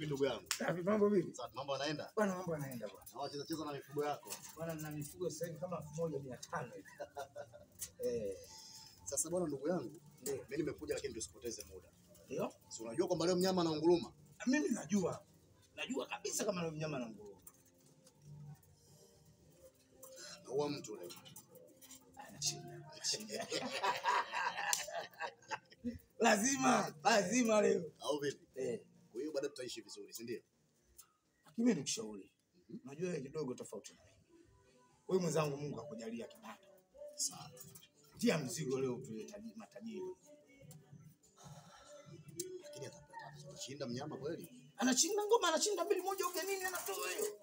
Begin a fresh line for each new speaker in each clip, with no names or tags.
Vipi ndugu yangu?
Safi, mambo vipi?
Safi, mambo yanaenda?
Bwana, mambo yanaenda bwana.
Na wacheza cheza na mifugo yako.
Bwana, nina mifugo sasa hivi kama 1500 hivi. Eh.
Sasa bwana ndugu yangu,
Ndio.
mimi nimekuja lakini tusipoteze muda.
Ndio?
Si unajua kwamba leo mnyama anaunguruma?
Mimi najua. Najua kabisa kama leo mnyama anaunguruma.
Naua mtu leo.
Anashinda. Anashinda. Lazima, lazima leo.
Au vipi?
Eh.
Kwa hiyo bado tutaishi vizuri, si ndio?
Lakini mimi nikushauri. Unajua wewe kidogo tofauti na mimi. Wewe mwenzangu Mungu akujalia kipato.
Sawa.
Tia mzigo leo tuwe matajiri.
Lakini atapata atashinda mnyama kweli?
Anashinda ngoma, anashinda 2-1 ugenini, anatoa hiyo.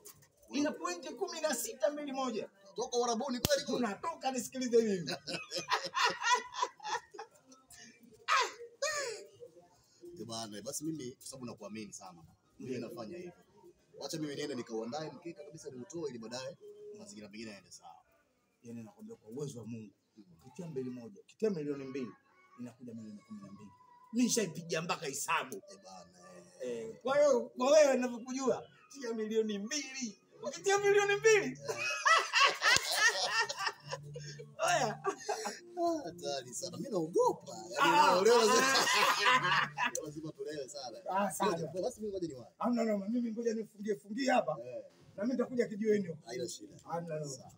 Ina pointi 16 2-1.
Toka Uarabuni kweli kweli.
Tunatoka, nisikilize mimi.
Eh bwana, basi mimi kwa sababu nakuamini sana. Mimi nafanya hivyo. Wacha mimi niende nikauandae mkeka kabisa niutoe ili baadaye mazingira mengine yaende sawa.
Yaani nakwambia kwa uwezo wa Mungu, ukitia 2-1, ukitia milioni 2, inakuja milioni 12. Mimi nishaipiga mpaka hesabu.
Eh bana.
Eh, kwa hiyo kwa wewe ninavyokujua, tia milioni 2. Ukitia milioni 2. Oya.
Hatari sana. Mimi naogopa.
Ah.
Yaani leo lazima tulewe sana.
Ah, sana.
Ngoja, basi mimi ngoja niwahi.
Hamna noma, mimi ngoja nifungie fungie hapa.
Eh,
Na mimi nitakuja kijiweni huko.
haina shida.
Hamna noma.
Sawa.